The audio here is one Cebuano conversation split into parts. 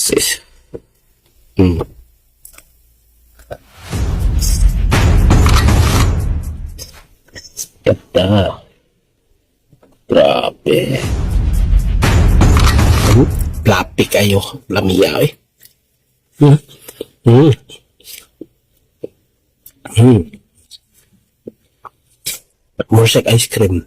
Sis. Ganda. Grabe. Fluffy kayo. Lamia eh. More like ice cream.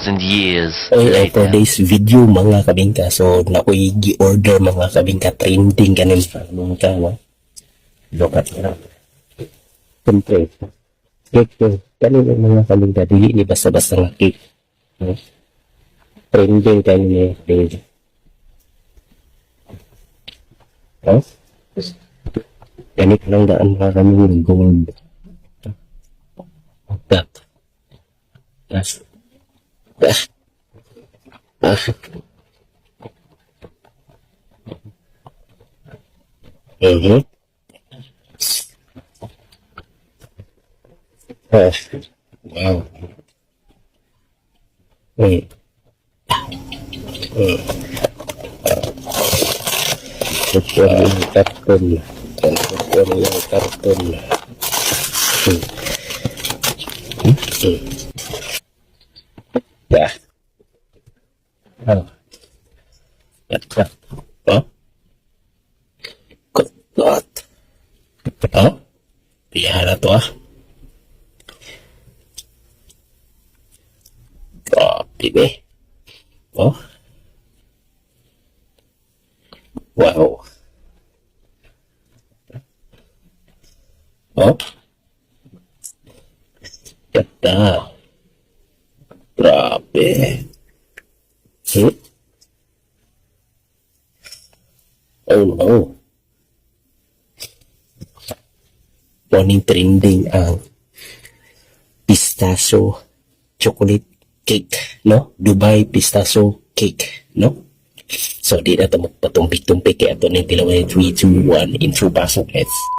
2,000 years Oy, ay, later. Today's video, mga kabingka. So, nakoy gi-order, mga kabingka, trending kanin sa kabingka, no? Look at that. Siyempre, cake yun. Kanin yung mga kabingka, dili ni basta-basta nga cake. No? Trending kanin ni trending. No? Ganit lang daan mga kami gold. That. That's Ah. Ah. Ah. Wow. Ito yung karton. Ito yung karton. Yeah. Oh. Yeah. Oh. Good. Oh. Piyahan na to ah. Grabe be. Oh. Wow. Oh. Ganda. Grabe. Oh no. Morning trending ang pistachio chocolate cake, no? Dubai pistachio cake, no? So, di na ito magpatumpik-tumpik kaya ito ng tilawan. 3, 2, 1, intro pasok. Let's